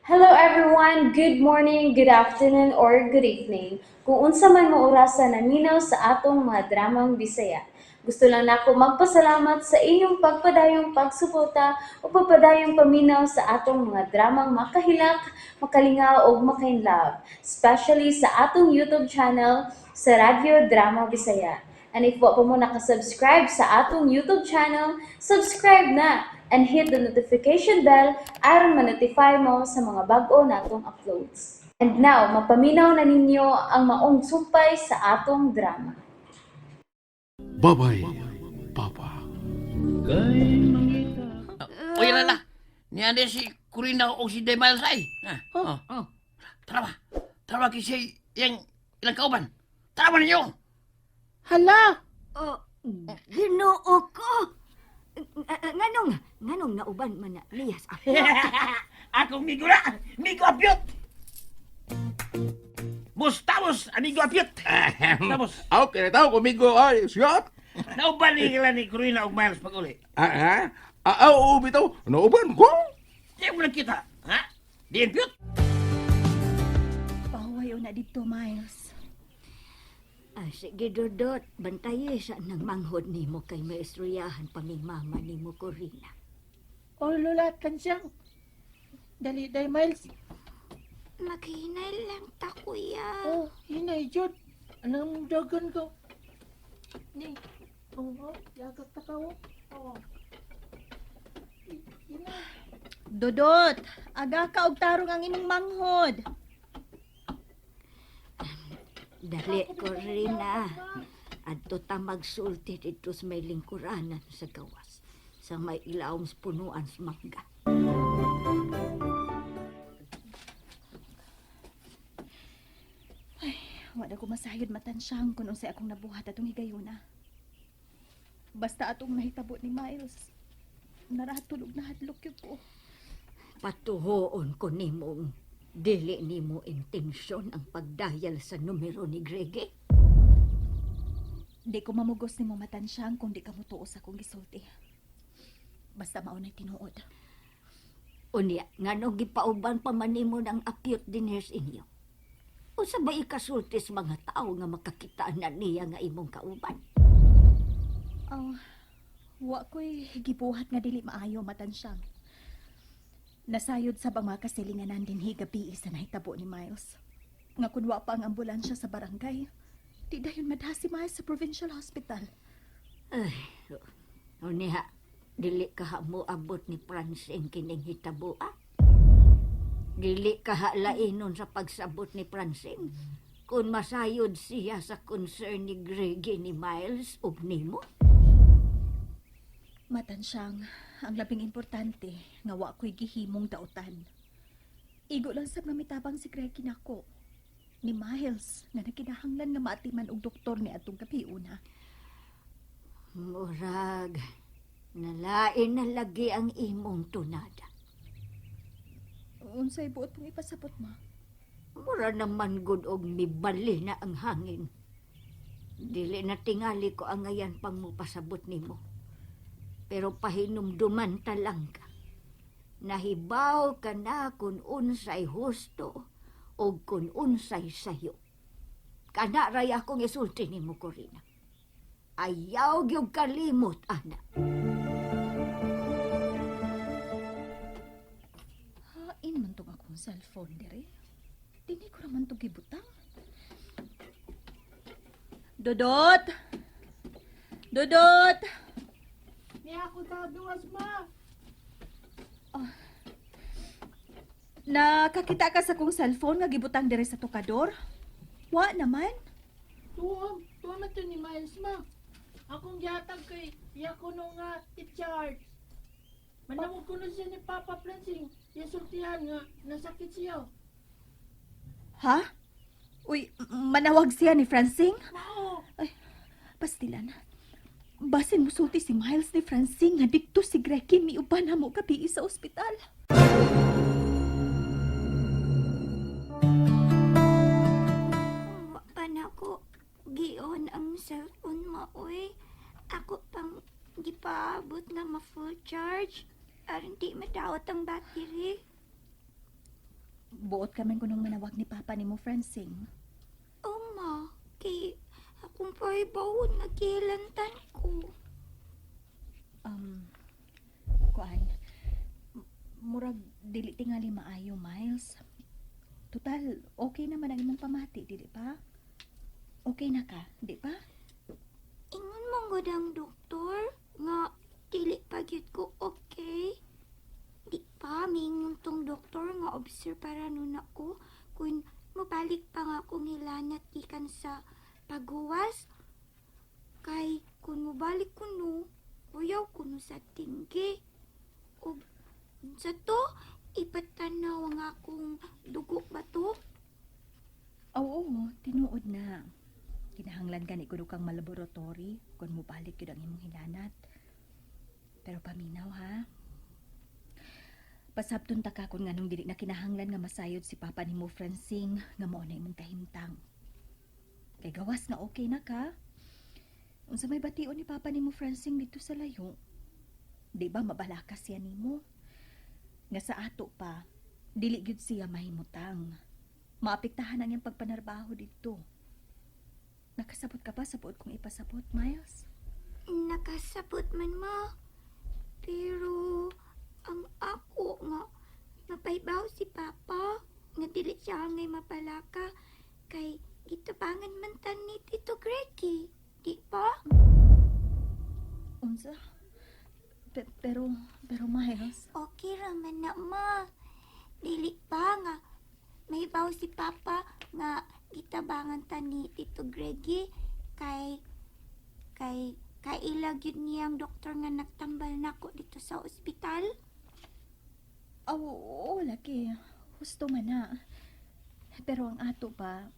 Hello everyone! Good morning, good afternoon, or good evening. Kung unsa man mo orasa naminaw sa atong mga dramang Bisaya. Gusto lang nako magpasalamat sa inyong pagpadayong pagsuporta o pagpadayong paminaw sa atong mga dramang makahilak, makalingaw ug makainlove, especially sa atong YouTube channel sa Radyo Drama Bisaya. And if wa pa mo nakasubscribe sa atong YouTube channel, subscribe na and hit the notification bell aron ma-notify mo sa mga bag-o natong uploads. And now, mapaminaw na ninyo ang maong sumpay sa atong drama. Babay, Papa. Uy, lala. Niya si Corina o si Demal ay. Ha? Oh. Oh. Tara ba? Tara ba kasi yang ilang kauban? Tara ba ninyo? Hala! Oh, Ginoo ko. Nganong nauban man na niya sa ako? Akong migo na! Migo apyot! Bustamos, amigo apyot! Tapos. Okay na tao, kumigo. Ay, siyot. Nauban ni kila ni Corina og Miles pag uli. Ah, ah? Ah, ah, oo, bitaw. Nauban ko. Di mo nakita. Ha? Di pyot? Pahuwayo na dito, Miles. Ah, sige, Dodot, bantaye sa nang manghod nimo kay maistoryahan pa ming mama nimo Corina. Oh, Lola, tansyang. Dali, day, Miles. Maghinay lang ta, kuya. Oh, hinay, Jud. Anong dagan ko? Ni, oh, yagak ta ka, oh. Oh. Hinay. Dodot, aga ka og tarong ang imong manghod. Dali, Corina. Adto ta magsulti dito sa may lingkuranan sa gawas. Sa may ilawom sa punuan sa mangga. Wala ko masayod matansyang kung unsay akong nabuhat atong higayuna. Basta atong nahitabo ni Miles. Naratulog na hadlok yun ko. Patuhoon ko nimong dili nimo intensyon ang pagdayal sa numero ni Grege. Di ko mamugos nimo matansyang kung di ka mutuo sa akong gisulti. Basta mao na'y tinuod. Unya, nganong gipauban pa man nimo ng apyot dinhi sa inyo? Unsa ba ikasulti sa mga tao nga makakita na niya nga imong kauban? Oh, wa ko'y gibuhat nga dili maayo matansyang. Nasayod sa bang mga kasilinganan dinhi gabi sa nahitabo ni Miles. Nga kun wa pa ang ambulansya sa barangay, di dayon madha si Miles sa provincial hospital. Ay, unya, dili ka mo abot ni Francine kining hitaboa. Dili ka lainon sa pagsabot ni Francine. Kung masayod siya sa concern ni Greggy ni Miles ug nimo. Matansyang, ang labing importante nga wa ko'y gihimong dautan. Igo lang sab nga mitabang si Greggy nako. Ni Miles nga nagkinahanglan nga maatiman og doktor ni atong gabi una. Murag, nalain na lagi ang imong tunada. Unsay buot mong ipasabot, ma? Mura naman gud og mibali na ang hangin. Dili na tingali ko ang ngayan pang mupasabot nimo. Pero pahinumduman ta lang ka. Nahibaw ka na kung unsay husto o kung unsay sayo. Kana ray akong isulti nimo, Corina. Ayaw gyud kalimot, ana. Hain man tong akong cellphone dire. Dini ko raman tong gibutang. Dodot! Dodot! Ni ako sa gawas, ma. Nakakita ka sa kong cellphone nga gibutang dire sa tokador? Wa naman. Tuom, tuom man to ni Miles, ma. Akong gihatag kay iya ko no nga i-charge. Manawag ko na siya ni Papa Francine. Iya sultihan nga, nasakit siya. Ha? Uy, manawag siya ni Francine? Mao. Pastilan. Basin musulti si Miles ni Francine nga dikto si Greggy miuban na mo gabi sa ospital. Wa pa na ko gion ang cellphone mo, uy. Ako pang gipaabot nga ma-full charge. Aron di madawat ang battery. Buot ka man kunong manawag ni Papa nimo, Francing. Oh, ma. Kay akong pahibawon nga gihilantan ko. Kuan, murag dili tingali maayo, Miles. Total, okay naman ang imong pamati, dili ba? Okay na ka, di ba? Ingon man gud ang doktor nga dili pa gyud ko okay. Di pa mingon tong doktor nga observe para nun ako kung mabalik pa nga akong hilanat gikan sa paghuwas. Kay kung mobalik ko no, kuyaw ko no sa tinggi. Ug sa to, ipatanaw nga akong dugo ba to? Oo, tinuod na. Kinahanglan gani kuno kang malaboratory kung mobalik gyud ang imong hilanat. Pero paminaw ha. Pasabton ta ka kung nganong dili na kinahanglan nga masayod si Papa nimo, Francing, nga mao na imong kahimtang. Kay gawas nga okay na ka. Unsa may bation ni Papa nimo, Francing, dito sa layo? Di ba mabalaka siya nimo? Nga sa ato pa, dili gyud siya mahimutang. Maapektahan ang iyang pagpanarbaho dito. Nakasabot ka ba sa buot kong ipasabot, Miles? Nakasabot man, ma. Pero ang ako nga mapaybaw si Papa nga dili siya angay mapalaka kay gitabangan man tan ni Tito Greggy. Di ba? Unsa? Pero Miles, Okay ra man na, ma. Dili pa nga may baw si Papa nga gitabangan ta ni Tito Greggy kay kay kaila gyud niyang doktor nga nagtambal nako dito sa ospital. Aw, oo, lagi. Husto man na. Pero ang ato pa,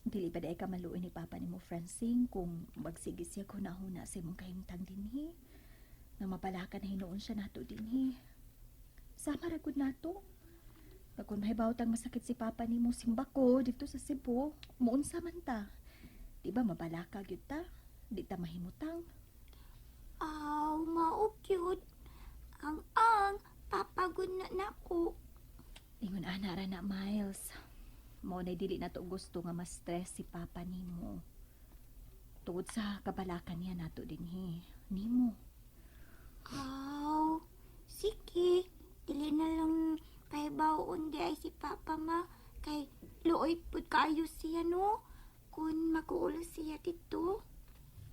dili ba diay ka maluoy ni Papa nimo, Francing, kung magsige siya huna-huna sa imong kahimtang dinhi? Nga mapalaka na hinuon siya nato dinhi. Sama ra gud nato. Nga kung mahibaw tang masakit si Papa nimo simbako dito sa Cebu, muunsa man ta. Di ba mabalaka gyud ta? Di ta mahimutang. Aw, mao cute. Ang papagod na nako. Ingon ana ra na, Miles. Mao na dili nato gusto nga ma-stress si Papa nimo. Tungod sa kabalakan niya nato dinhi. Nimo. Aw, sige. Dili na lang pahibaw di ay si Papa, ma. Kay luoy pud kaayo siya, no? Kung maguulo siya dito.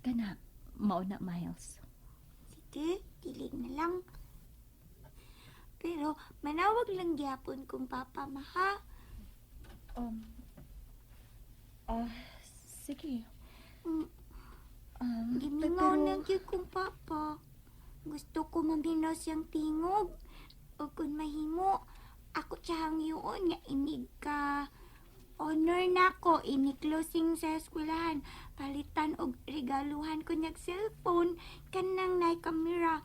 Kana, mao na, Miles. Sige, dili na lang. Pero manawag lang gyapon kung Papa, ma, ha? Ah, sige. Gimingaw pero na gyud kong Papa. Gusto ko maminaw siyang tingog. O kung mahimo, ako siyang yun nga inig ka honor nako ini closing sa eskwelahan, palitan og regaluhan ko niyag cellphone kanang nay kamera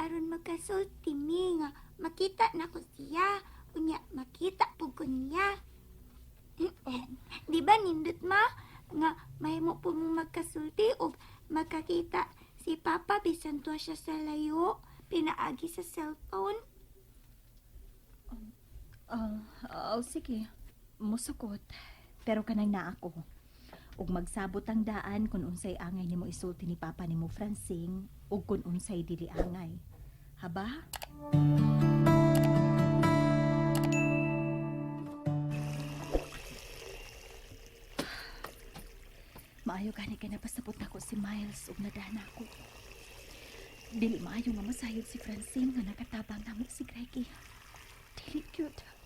aron magkasulti mi nga makita nako siya, unya makita pud ko niya. Di ba nindot, ma, nga mahimo po mo magkasulti og magkakita si Papa bisan tuwa siya sa layo pinaagi sa cellphone? Ah, oh, sige. Musukot. Pero kanang naa ko. Ug magsabot ang daan kung unsay angay nimo isulti ni Papa nimo, Francing, ug kung unsay dili angay. Haba? Maayo gani kay napasabot nako si Miles ug nadana ko. Dili maayo nga masayod si Francine nga nakatabang namo si Greggy. Dili cute.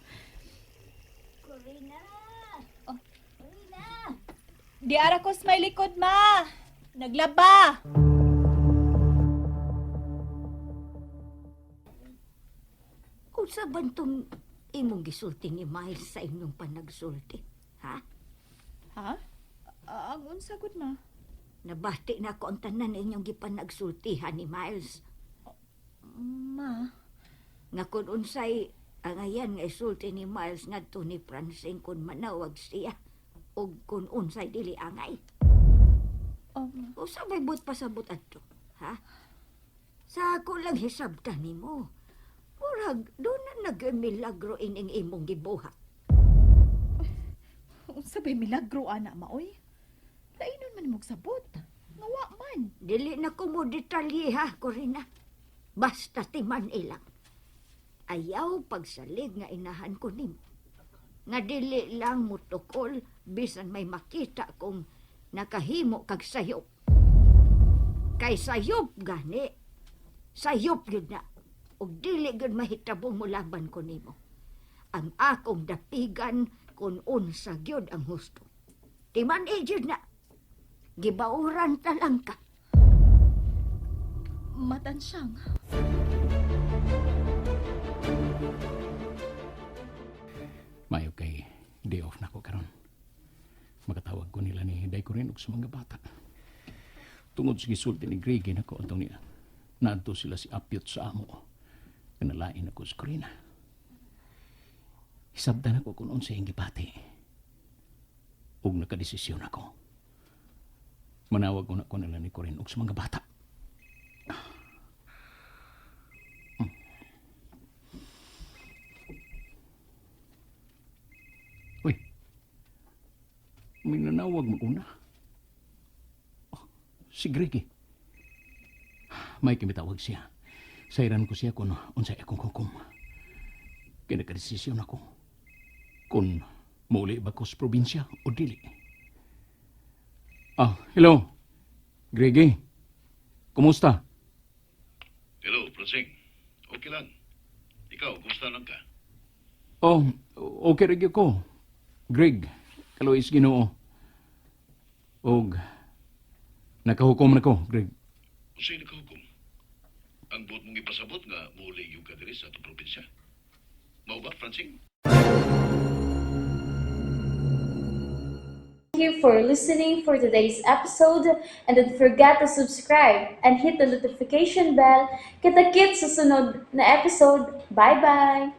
Corina! Oh. Corina! Di ara ko sa may likod, ma! Naglaba! Unsa ba tong imong gisulti ni Miles sa inyong panagsulti? Ha? Ha? Ang unsa gud, ma? Nabati na ko ang tanan inyong gipanagsultihan ni Miles. Ma, Nga kung unsay angayan nga isulti ni Miles ngadto ni Francine kung manawag siya og kung unsay dili angay. Usa may but pasabot adto, ha? Sa ako lang hisabtan nimo. Murag doon na nagmilagro ining imong gibuhat. Unsa bay milagro ana maoy? Lainon man imong sabot. Nga wa man. Dili na ko mo detalye ha, Corina. Basta timan ilang. Ayaw pagsalig nga inahan ko nimo. Nga dili lang mutukol bisan may makita kung nakahimo kag sayop. Kay sayop gani. Sayop yun na. Ug dili gyud mahitabong mulaban ko nimo. Ang akong dapigan kung unsa gyud ang husto. Timan e gyud na. Gibauran ta lang ka. Matansyang. Mayo kay day off na ko karon. Makatawag ko nila ni Day ko rin og sa mga bata. Tungod sa gisulti ni Greg nako atong niya. Naadto sila si Apyot sa amo. Kanalain ako sa Corina. Hisabtan ako kung unsay ang gipati. Ug nakadesisyon ako. Manawag ko na ko nila ni Corinne og sa mga bata. Uy. May nanawag mo una. Oh, si Greg eh. May kimitawag siya. Sayran ko siya kung unsay akong hukom. Kinakadesisyon ako. Kung muli ba ko sa probinsya o dili. Ah, hello. Greg eh. Kumusta? Hello, Pransing. Okay lang. Ikaw, kumusta lang ka? Oh, okay rin ko. Greg, kalois Ginoo. Og nakahukom na ko, Greg. Unsay nakahukom? Ang buot mong ipasabot nga muuli yung ka diri sa atong probinsya. Mao ba, Francing? Thank you for listening for today's episode and don't forget to subscribe and hit the notification bell. Kita-kits sa sunod na episode. Bye-bye!